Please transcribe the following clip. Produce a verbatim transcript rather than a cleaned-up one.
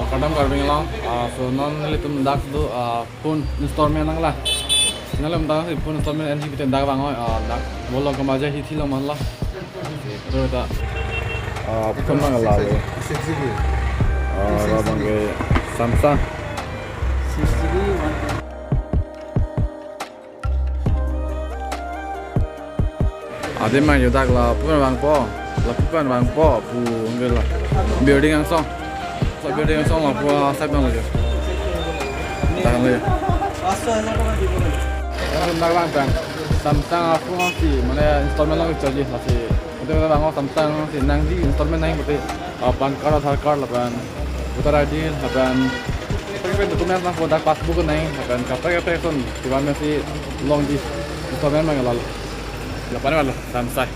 Kardom Karbi Anglong, ah, so non nelitum dak do, ah, phone installment nanglang. Nelitum dak si phone installment enji pite dak vang oi, ah, dak. Bolong kemaja hithi lo man lo. Itu ta, ah, phone nanglang lo. Six G B. Ah, six G B. Abang ke Samsung. Six G B, one Adim ma yo dak lapu pen vangpo, lapu pen vangpo pu nge la. Building angsong. So building angsong lapu asap nang lagi. Dak lagi. Yang dak vang pen. Samsung aphone si mane installment lang charge lasi. Itu kita vang Samsung si nangji installment nang pute, ah, PAN card, Aadhaar card lapen voter I D lapen kaprek kaprek document nangpo, dak passbook nang lapen kaprek kaprek ason tiban mesi longji installment nang lalo. Lapen lalo Samsung.